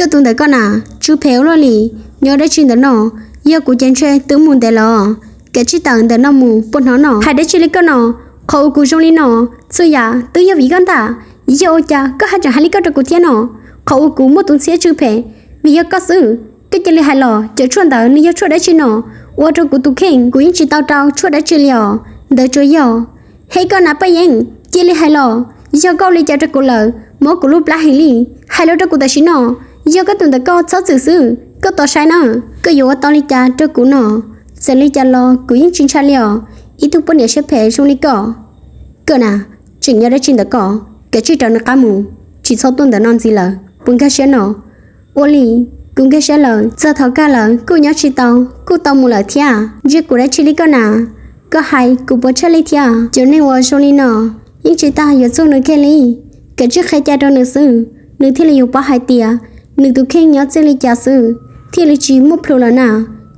Koj tus ntawm koj na, tsw phem ua luaj li, nyob dab tsi ntawm no? Yog kuv ces ntshe twb mus ntev los. Kav tsij tawm ntawm no mus puas hnov no? Hais dab tsi li koj no? Qhov uas kuv zoo li no, txhua yam twb yog vim koj ntag. Yog ua cas koj haj tseem hais li koj rau kuv thiab no? Qhov uas kuv muaj tus ntxhiab tsw phem, vim yog koj xwb. Koj cia li hais los, cov tshuaj ntawd nws yog tshuaj dab tsi no? Ua rau kuv tus kheej, kuv yeej tsis tau rau tshuaj dab tsi li os. Ntawd tsuas yog, hej koj na Paj Yeeb, cia li hais los. Yog koj ua li cas rau kuv lawm, mob kuv lub plab heev li. Hais los rau kuv tam sim no, yog koj tus ntawm koj txhob txwm xwb, koj tos saib na, koj yuav ua tau li cas rau kuv no. Txawm li cas los kuv yeej tsis ntshai li os, ib tug poj niam siab phem zoo li koj. Koj na, tseem nyob dab tsi ntawm koj? Kav tsij rov nws qab mus, tsis txhob tuaj ntawm no ntxiv lawm, puas nkag siab no? Ua li, kuv nkag siab lawm, txog thaum kawg lawm kuj nyob tsis tau, kuj tau mus lawm thiab. Ntsia kuv dab tsi li koj na? Koj hais kuv puas tshaj li thiab? Cov neeg uas zoo li no, yeej tsis tas yuav txuag nws kiag li. Kav tsij qhia cas rau nws xwb, nws thiaj li yuav paub hais tias nws tus kheej nyob txij li cas xwb, thiaj li tsis muaj plhus lawm na.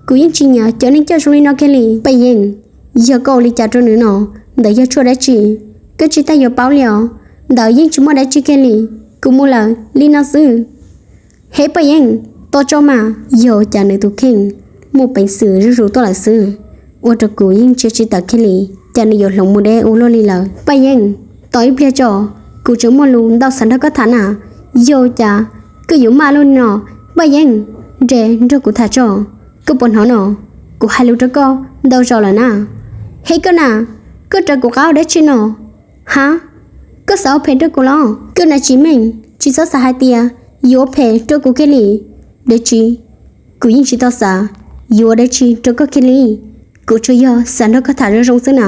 Kuv yeej tsis nyiam cov neeg coj zoo li no kiag li. Paj Yeeb, yog koj ua li cas rau nws no, ntawd yog tshuaj dab tsi? Koj tsis tas yuav paub li os. Ntawd yeej tsis muaj dab tsi kiag li, kuv mus lawm li no xwb. Hej Paj Yeeb, tos tso mas. Yog cas nws tus kheej muaj peev xwm zuj zus tuaj lawm xwb, ua rau kuv yeej ntsia tsis tawm kiag li, cas nws yuav hloov mus deb ua luaj li lawm. Paj Yeeb, tos ib pliag tso, kuv tseem muaj lus ntau xav nrog koj tham na. Yog cas koj yuav maj luaj li no? Paj Yeeb, nres nrog kuv tham tso. Koj puas hnov no? Kuv hais lus rau koj ntau zaus lawm na. Hej koj na, koj raws kuv qab ua dab tsi no? Ha, koj xav ua phem rau kuv los? Koj na Tsis Meej, tsis txhob xav hais tias yuav ua phem rau kuv kiag li. Dab tsi? Kuv yeej tsis tau xav yuav ua dab tsi rau koj kiag li. Kuv tsuas yog xav nrog koj tham zoo zoo xwb na.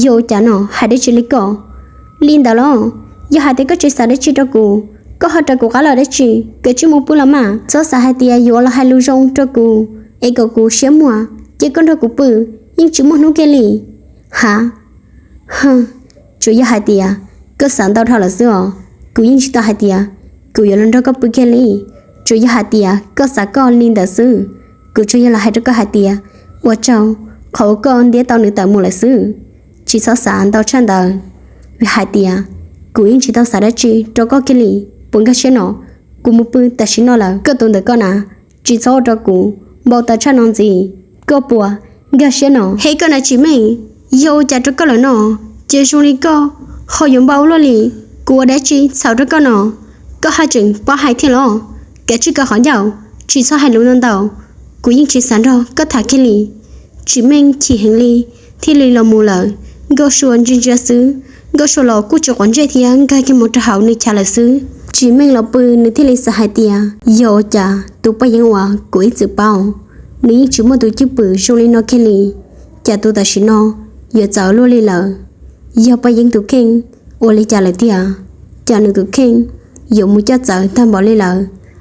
Yog ua cas no hais dab tsi li koj? Li ntawd los, yog hais tias koj tsis xav dab tsi rau kuv, koj ho raws kuv qab los dab tsi? Kav tsij mus pw los mas. Txhob xav hais tias yuav los hais lus zoo rau kuv es kom kuv siab muag, ces koj nrog kuv pw yeej tsis muaj hnub kiag li. Ha, tsuas yog hais tias koj xav ntau dhau lawm xwb os. Kuv yeej tsis tau hais tias kuv yuav los nrog koj pw kiag li. Tsuas yog hais tias koj xav koj li ntawd xwb. Kuv tsuas yog los hais rau koj hais tias ua tsaug qhov uas koj ntiab tau nws tawm mus lawm xwb. Tsis txhob xav ntau tshaj ntawd, vim hais tias kuv yeej tsis tau xav dab tsi rau koj kiag li. Puas nkag siab no? Kuv mus pw tam sim no lawm, koj tus ntawm koj na, tsis txhob ua rau kuv npau taws tshaj no ntxiv. Koj puas nkag siab no? Hej koj na Tsis Meej, yog ua cas rau koj lawm no? Ces zoo li koj ho yuav npau luaj li. Kuv ua dab tsi txhaum rau koj no? Koj haj tseem paub hais thiab los? Kav tsij kaw qhov ncauj, tsis txhob hais lus ntau ntau, kuv yeej tsis xav nrog koj tham kiag li. Tsis Meej chim heev li, thiaj li los mus lawm. Nkauj Sua ntsia ntsia xwb, Nkauj Sua los kuj tsis quav ntsej thiab nkag kiag mus rau hauv nws chav lawm xwb. Tsis Meej los pw, nws thiaj li xav hais tias yog ua cas tus Paj Yeeb uas kuv ib txwm paub, nws yeej tsis muaj tus cwj pwm zoo li no kiag li. Cas tus tam sim no yuav txawv luaj li lawm? Yog Paj Yeeb tus kheej ua li cas lawm tiag? Cas nws tus kheej yuav mus coj txawv tag npaum li lawm?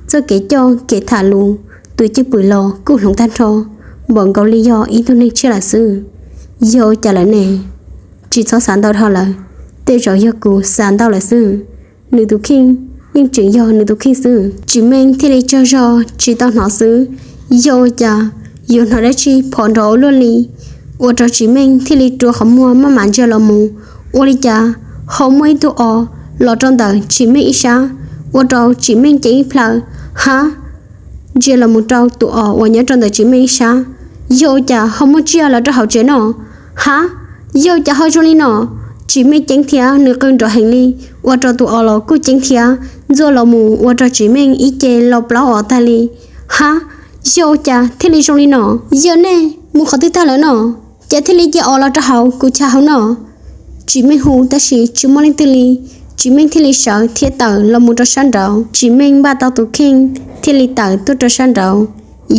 Txoj kev coj kev tham lus, tus cwj pwm los kuj hloov tag nrho, npaum nkaus li yog ib tug neeg tshiab lawm xwb. Yog ua cas lawm ne? Tsis txhob xav ntau dhau lawm, tej zaum yog kuv xav ntau lawm xwb. Nws tus kheej yeej tseem yog nws tus kheej xwb. Tsis Meej thiaj li tsaug zog tsis tau hnov xwb. Yog ua cas yuav hnov dab tsi phom nrov ua luaj li, ua rau Tsis Meej thiaj li rua qhov muag maj mam ntsia los mus. Ua li cas ho muaj ib tug os los rau ntawm Tsis Meej ib sab, ua rau Tsis Meej ceeb ib plhaw. Ha, ntsia los mus rau tus os uas nyob rau ntawm Tsis Meej ib sab, yog ua cas ho muaj tsiaj los rau hauv tsev no? Ha, yog ua cas ho zoo li no? Tsis Meej ceeb thiab nws qw nrov heev li, ua rau tus os los kuj ceeb thiab. Ntxuaj los mus ua rau Tsis Meej ib ce lo plaub os tag li. Ha, yog ua cas thiaj li zoo li no? Yog nej mus qhov twg tag lawm no? Cas thiaj li ce os los rau hauv kuv chav hauv no? Tsis Meej hu tab sis tsis muaj leej twg li. Tsis Meej thiaj li sawv thiab tawm los mus rau sab nraud. Tsis Meej npaj tau tus kheej thiaj li tawm tuaj rau sab nraud.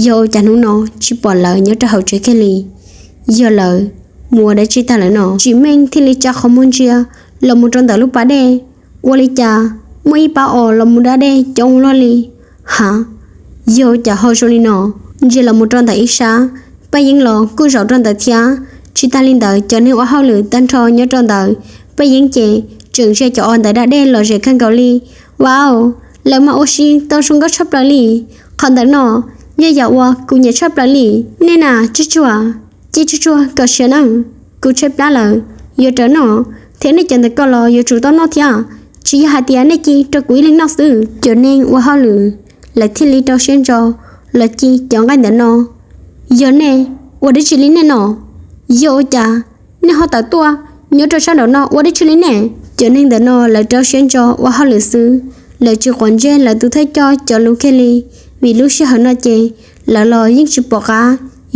Yog ua cas hnub no tsis pom lawv nyob rau hauv tsev kiag li? Yog lawv mus ua dab tsi tag lawm no? Tsis Meej thiaj li tsa qhov muag ntsia los mus rau ntawm lub pas dej. Ua li cas muaj ib pab os los mus da dej coob luaj li. Ha, yog ua cas ho zoo li no? Ntsia los mus rau ntawm ib sab, Paj Yeeb los kuj zaum rau ntawd thiab. Tsis tas li ntawd, cov neeg ua hauj lwm tag nrho nyob rau ntawd, Paj Yeeb ces tseem ze cov os ntawd da dej los zem kawg nkaus li. Vauv, lawv mas ua si tau zoo nkauj tshaj plaws li. Qhov ntawm no yog yam uas kuv nyiam tshaj plaws li. Nej na, tsuj tsuag, cia tsuj tsuag kom siav na, kuv tshaib plab lawm, yuav rawm noj, thiab nej cov ntawm ko los yuav tsum tau noj thiab. Tsis yog hais tias nej cia rau kuv ib leeg noj xwb. Cov neeg ua hauj lwm lawv thiaj li rau siab ntso los ci cov nqaij ntawm no. Yog nej, ua dab tsi li nej no? Yog ua cas nej ho tawm tuaj nyob rau sab nraum no ua dab tsi li nej? Cov neeg ntawm no lawv rau siab ntso ua hauj lwm xwb, lawv tsis quav ntsej lawv tus thawj coj cov lus kiag li, vim lub sij hawm no ces lawv los yeej tsis pom qab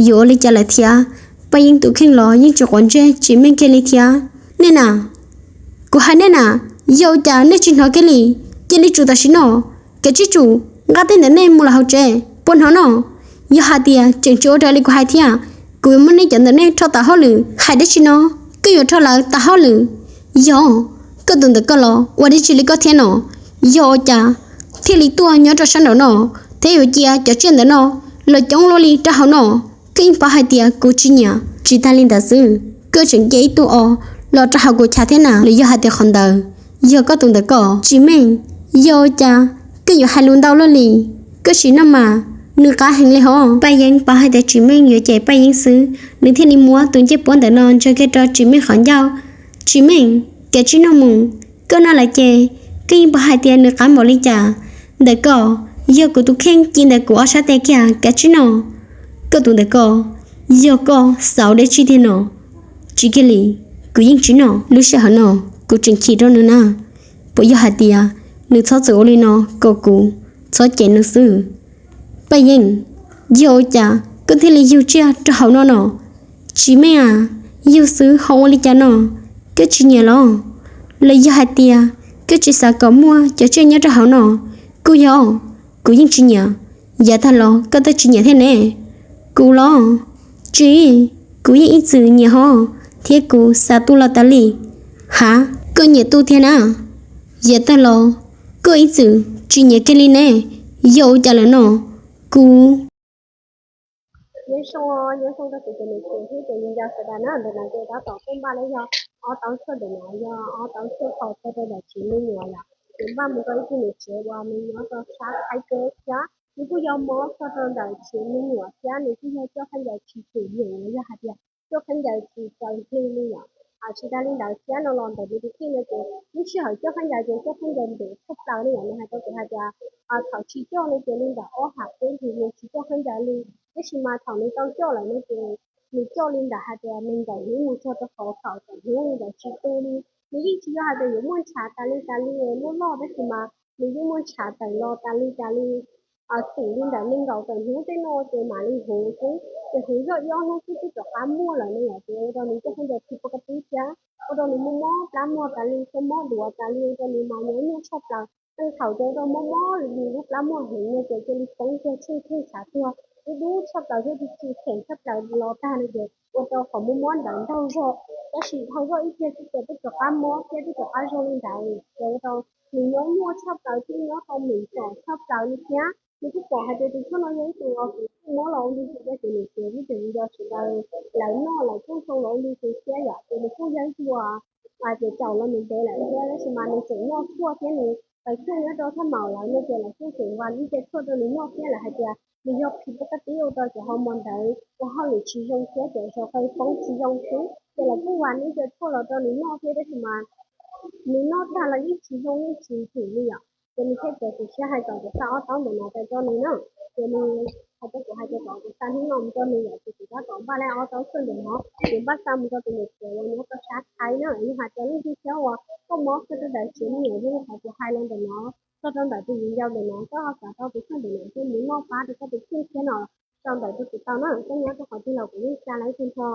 yuav ua li cas lawm thiab. Paj Yeeb tus kheej los yeej tsis quav ntsej Tsis Meej kiag li thiab. Nej na, kuv hais nej na, yog ua cas nej tsis hnov kiag li? Cia li tsum tam sim no, kav tsij tsum, nqa tej ntawm nej mus lawm hauv tsev, puas hnov no? Yog hais tias tseem tsis ua raws li kuv hais thiab, kuv yuav muab nej cov ntawm nej rho tas hauj lwm. Hais dab tsi no? Koj yuav rho lawv tas hauj lwm? Yog, koj tus ntawm koj los ua dab tsi li koj thiab no? Yog ua cas thiaj li tuaj nyob rau sab nraum no thiab yuav cia cov tsiaj ntawm no los coob luaj li rau hauv no? Koj yeej paub hais tias kuv tsis nyiam. Tsis tas li ntawd xwb, koj tseem cia ib tug os los rau hauv kuv chav thiab na. Los yog hais tias qhov ntawd yog koj tus ntawm koj? Tsis Meej, yog ua cas koj yuav hais lus ntau luaj li? Koj sim noj mas, nws qab heev li hos. Paj Yeeb paub hais tias Tsis Meej yuav cem Paj Yeeb xwb, nws thiaj li muab tus ncej puab ntawm no ntsaws kiag rau Tsis Meej qhov ncauj. Tsis Meej, kav tsij noj mus, koj noj lawm ces koj yeej paub hais tias nws qab npaum li cas. Ntawm koj, yog kuv tus kheej ci ntawm kuv ob sab tes kiag, kav tsij noj. Koj tus ntawm koj, yog koj xav ua dab tsi tiag no? Tsis kiag li, kuv yeej tsis noj. Lub sij hawm no kuv tseem chim rau nws na. Puas yog hais tias nws txhob txwm ua li no kom kuv txhob cem nws xwb? Paj Yeej, yog ua cas koj thiaj li yug tsiaj rau hauv no no? Tsis Meej a, yug xwb ho ua li cas no? Koj tsis nyiam los? Los yog hais tias koj tsis xav kom muaj cov tsiaj nyob rau hauv no? Kuj yog, kuv yeej tsis nyiam. Yav tag los koj twb tsis nyiam thiab ne. Kuv los? Tsis, kuv yeej ib txwm nyiam hos, thiab kuv xav tu los tas li. Hav, koj nyiam tu tiag na? Yav tag los koj ib txwm tsis nyiam kiag li ne. Yog ua cas lawm no? Kuv Nyob zoo, nyob zoo rau kuv cov niam txiv thiab cov viv ncaus sawv daws na. Ntawm no ces tab tom kuj npaj li yog ob tauv tshuaj ntawm no, yog ob tauv tshuaj khaus txog rau ntawm tsev me nyuam yom. Nws npaj mus rau ib tug niam tsev uas nws nyob rau sab Thaib teb thiab nws kuj yog mob txog rau ntawm tsev me nyuam thiab nws kuj yog coj khaub ncaws tsis tsum yeem, yog hais tias coj khaub ncaws tsis raws hli li yom. Tsis tas li ntawd thiab no los ntawm nws tus kheej no ces lub sij hawm coj khaub ncaws ces coj khaub ncaws ntev tshaj plaws li yom. Nws hais rau kuv hais tias thaum tsis coj no ces li ntawm ob ham peb hlis nws tsis coj khaub ncaws li, tab sis mas thaum nws tau coj lawm no ces nws coj li ntawm hais tias nees nkaum hnub mus txog rau kaum tawm hnub li ntawd tsis tu li. Nws yeej tsis yog hais tias yuav muaj ntshav tas li tas li loj loj, tab sis mas nws yeej muaj ntshav tawm los tas li tas li, xum li ntawm nees nkaum tawm hnub tej no ces mam li huv xwb, ces huv zoj ib ob hnub xwb twb rov qab muaj lawm no yom. Ces ua rau nws coj khaub ncaws tsis pov ka tib thiab ua rau nws mob mob plab muag tas li, thiab mob duav tas li, ua rau nws mas nyuaj nyuaj tshaj plaws. Tej thaum ces ua rau mob mob li nws lub plab muag heev no ces cia li poob kiag tsheej tsheej tshav tuag, dub dub tshaj plaws thiab tsis tsis kheem tshaj plaws los tag no ces ua rau qhov mob mob ntawd ntaug zog, tab sis dhau zoj ib pliag xwb ces twb rov qab mob thiab twb rov qab zoo li ntawd. Ces ua rau nws nyob nyuaj tshaj plaws thiab nyob tau meem txom tshaj plaws li thiab. Nws kuj pom hais tias tus tshuaj no yog ib tug uas kuv kuj muab los ua ntu zus rau cov niam txiv thiab cov viv ncaus sawv daws lawv noj lawv kuj tau los ua ntu zus thiab yom. Ces nws kuj yog ib tug uas hais tias caum los ntev ntev lawm thiab, tab sis mas nws tseem noj tshuaj thiab nws tawm tshuaj nyob rau thaj maum lawm no ces lawv kuj tseem vas ib co tshuaj rau nws noj thiab, lawv hais tias nws yog phim pov ka tib ua rau cov hau mos ntawd ua hauj lwm tsis zoo thiab cov zog qe poob tsis zoo xwb, ces lawv kuj vas ib co tshuaj los rau nws noj thiab, tab sis mas nws noj tag los yeej tsis zoo yeej tsis tsum li yom. Ces nws thiaj txawm tu siab hais kom kuv xa ob taub ntawm no rau nws na. Ces nws hais rau kuv hais tias kom kuv xa hnub no mus rau nws yom, ces kuv tab tom npaj li ob taub tshuaj ntawm no, ces npaj xa mus rau tus niam tsev uas nyob rau sab Thaib na. Yog hais tias leej twg thiab uas koj mob koj rau ntawm tsev me nyuam zoo li qhov kuv hais los ntawm no, txog rau ntawm tus viv ncaus ntawm no, koj ho xav tau tus tshuaj ntawm no thiab mus noj pab rau koj tus kheej thiab no, sau ntawv rau kuv tau na, koj nyob rau qhov twg los kuv yeej xa los ib tug nrho.